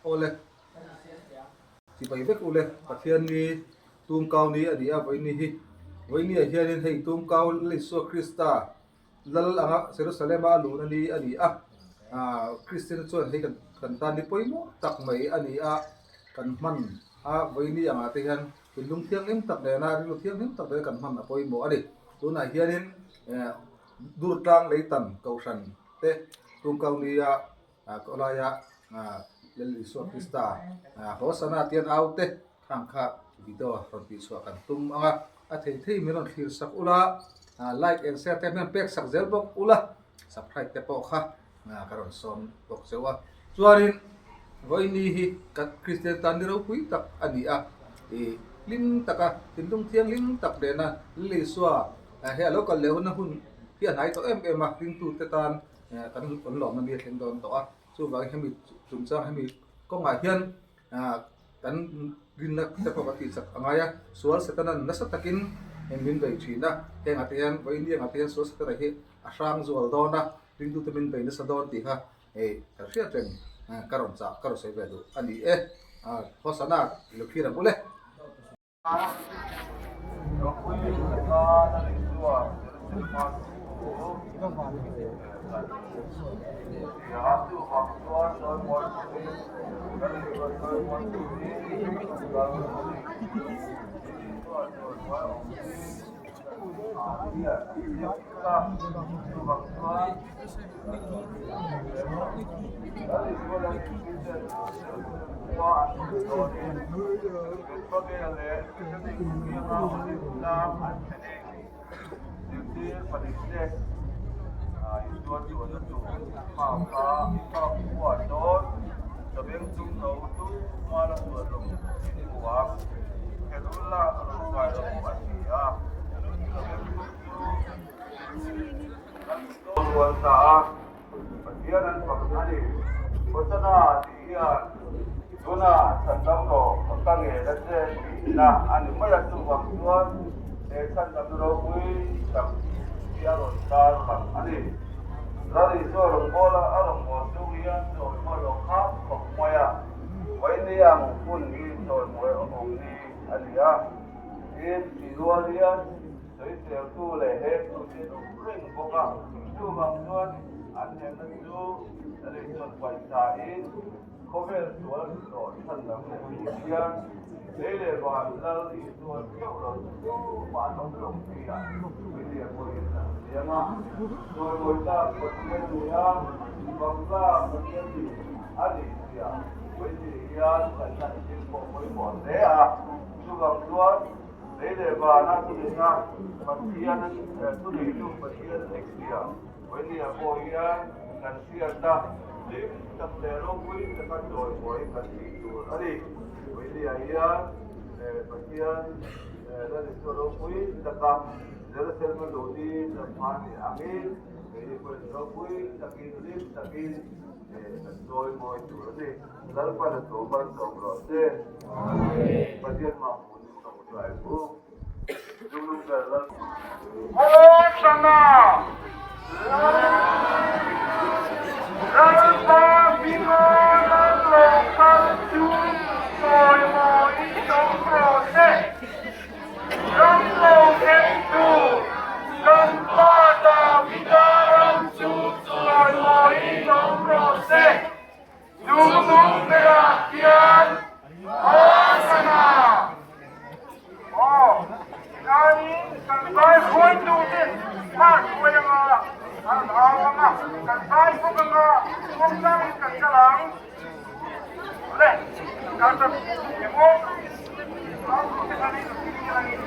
Awle, chibai vek ule, Pathianni tumkau ni a ni a, vawiini hi vawiiniah hianin hei tumkau Isua Krista Lal anga Jerusalem-a a luhna ni a ni a, Kristian chuan hei kan tan ni pawimawh tak mai a ni a, kan hman a vawiini angah te hian thinlung thianghlim tak nena rilru thianghlim tak nena kan hman a pawimawh a ni. Tunah hianin Durtlang Leitan Kohhran te tumkau nia Khawlaia Lal Isua Krista Hosana tian au te khang kha video rawn tih chhuah kan tum ang a, a thei thei min rawn thlir sak ula, like and share te hian pek sak zel bawk ula, subscribe te pawh kha ka rawn sawm bawk cheu a. Chuanin vawiini hi kan Kristian tan ni ropui tak a ni a, ih hlim taka thinlung thianghlim tak nena Lal Isua he a lo kal leh hun a hun hi a hnai tawh em em a, ringtute tan Kan kan lawmna mi a thleng dawn tawh a, chuvangin hemi chungchang hemi kawngah hian kan rinna te pawh kan tihchak a ngai a, sual Setanan nasa takin min bei thin a, hengah te hian vawiin ni angah te hian sual Setana hi a hrang zual dawn a, ringtute min bei nasa dawn tih kha hei kan hriat reng ka rawn chah ka rawn sawi ve duh a ni e, Hosana i lo thlir ang u le. Rual ta a, Pathian an fak a ni. Hosana tih hian tuna chhandam rawh ka ka ngen a che tihna a ni mai a, chuvang chuan he chhandamna ropui tak hi a rawn tar lang a ni. Lal Isua rawngbawla a rawngbâwl chung hian chawimawi lo khap khawp mai a, vawiini ang hun hi chawimawi awm ni a ni a, tin tih rual hian Sawiseltu leh hektu te an awm reng bawk a, chuvang chuan an hemna chu Lalisua pawisa-in khawvel sual hlawh chhan lam leh tih hian lei leh van Lal Isua theuh lo chu tumah an awm lo tih ah Biblia pawhin a siam a. Chawimawi tlak Pathian ni a, fak tlak Pathian ni a nih zia Biblia hian kan lantir pawh pawimawh hle a, chuvang chuan Lei leh vana thuneihna Pathian thuneitu Pathian dik zia Vawinia pawh hian kan hriat a, hlim tak leh ropui taka chawimawi kan tih tur a ni. Vawinia hian Pathian Lal Isua ropui taka Jerusalem a luh ni lamhma ni angin keini pawhin ropui takin hlim takin kan chawimawi tur a ni. Lalpan a thu malsawm rawh se. Pathian mahmuni. Hosana! Lalpa hminga lal lo kal chu chawimawiin awm rawh se. Ram lo thlengtu kan Pa Davida ram chu chawimawiin awm rawh se. Lungdum berah hian Hosana! Aw, tikhanin kan vai hruaituten hma hruai anga an rawn au ang a, kan vai bawk anga kawngtlangin kan kal ang. Le, kan ram emaw, au tute khanin angin.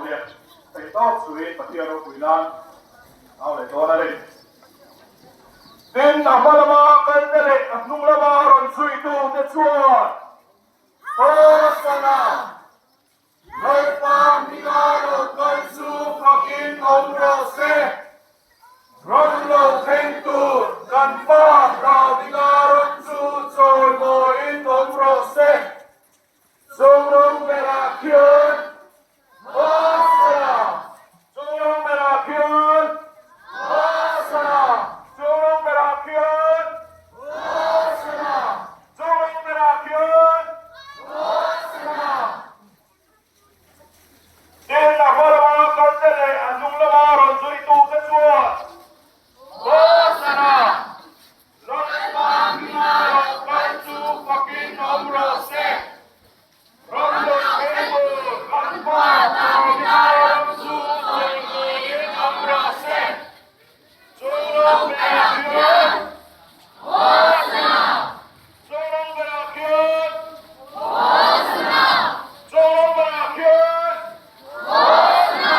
nia. Theihtawp chuin Pathian ropui nan au leh dawn a ni. Tin, a hma lama kalte leh a hnung lama rawn zuitute chuan Hosana! Lalpa hminga lo kal chu fakin awm rawh se. Rawn lo thleng tur kan pa Davida rawn chu chawimawiin awm rawh se. Chungrung berah khian Hosana! Chungrung berah khian Hosana! Chungrung berah khian Hosana! Chungrung berah khian Hosana! Tin, a hma lama kalte leh a hnung lama rawn zuitute chuan Hosana! Lalpa hminga lo kal chu fakin awm rawh se. Ram lo thleng tur kan Pa Davida ram chu chawimawiin awm rawh se. Chu ram berah khian Hosana! Chu ram berah khian Hosana! Chu ram berah khian Hosana!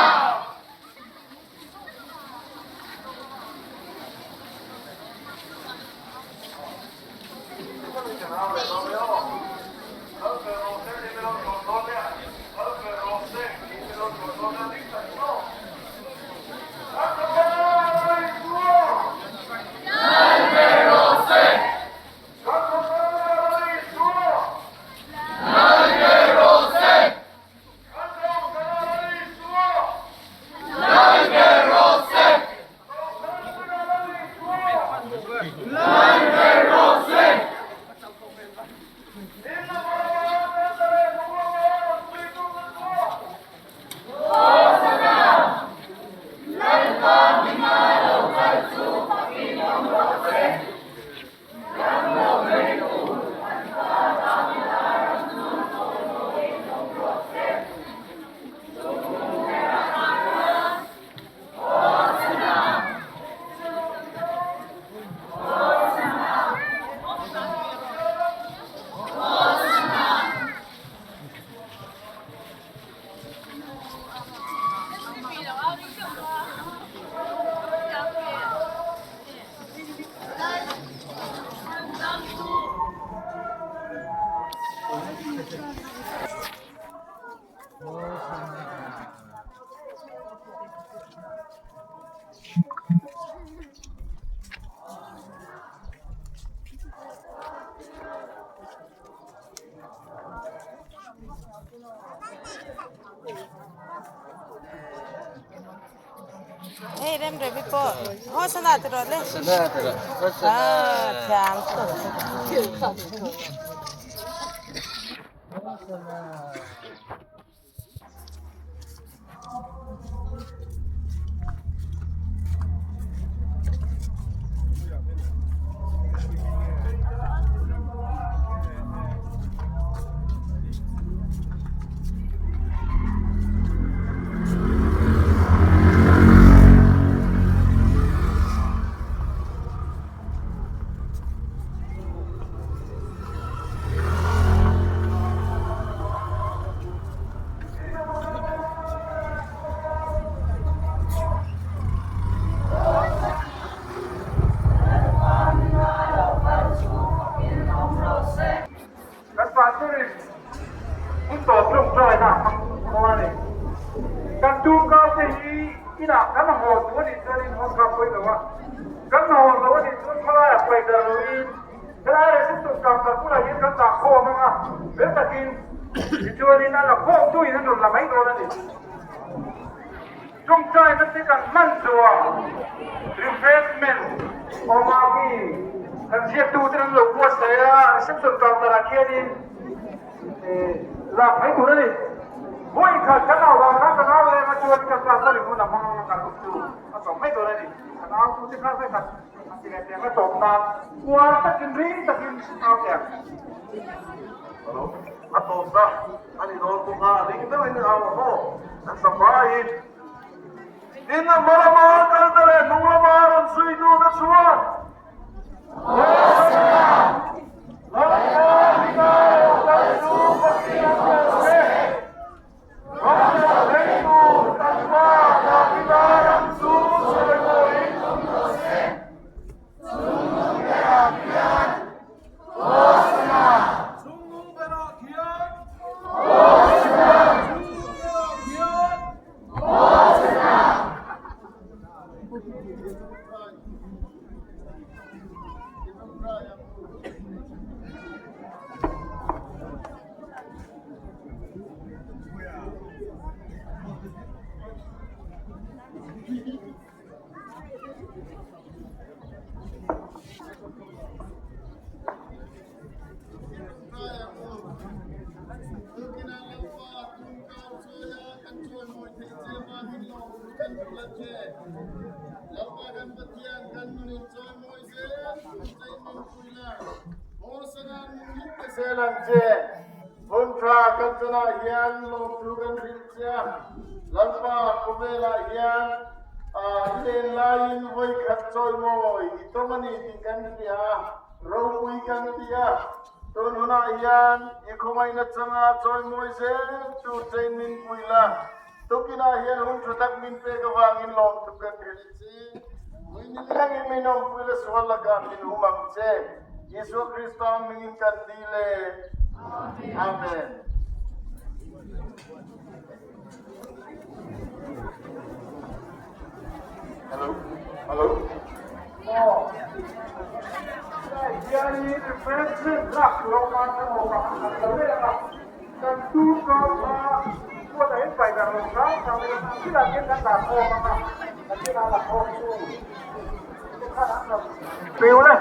Hei rem rem i pawh haw sana ti rawh le sana ti rawh haw sana thiam haw sana Kan pastor-in hun tawp tawngtaina a hmang khaw a ni. Kan tumkau te hi inah kan haw duh a nih chuanin hawn kha a pawi lo a, kan haw lo a nih chuan khawlaiah pawi ber loin helai reception counter bulah hian kan dah khawm ang a, fel takin tichuanin a la khawmtuin an rawn la mai dawn a ni. Tawngtaina te kan hman zawh a, refreshment awm a khi kan ziaktute an lo buatsaih a, reception counter ah khianin lak mai tur a ni. Vawi khat kan au vang khan kan au leng a chuan kan class a ri hmun a hmang ang a kan awm chu a tawp mai dawn a ni. Kan au tu te kha vawi khat an ti leh teng a tawp nan uar takin ring takin au teh ang. Hello, a tawpna a ni dawn bawk a, ring deuhin au ang aw, an safaiin. Tin, a hma lama kalte leh hnung lama rawn zui tu te chuan, Lalpa hminga lo kal chu Pathian rawh se, ram lo thleng tur. la che. Lalpa kan Pathian kan nunin chawimawi zel tur chein min pui la, Hosana nung hlim pe zel ang che. Hun tha kan chanah hian lawmthu kan hrilh che a, Lalpa khawvelah hian i len laiin vawikhat chawimawi i tawng a ni tih kan hria a, ropui kan ti a. Tun hunah hian i khawngaihna changa chawimawi zel tur chein min pui la, tukinah hian hun tha tak min pek avangin lawmthu kan hrilh che. Nangin min awmpui la sual lakah min hum ang che. Isua Krista mingin kan dil e. Amen. Hello, hello. Aw, hei hianin refreshment lak tur a awm a, kan awm a, kan lo leh ang a, kan tur kau kha kawtah hian pai darh lo hram hram ila, thil ah khian kan dah khawm ang a, kan thil ah la khawm chu te khan an rawn pe ule.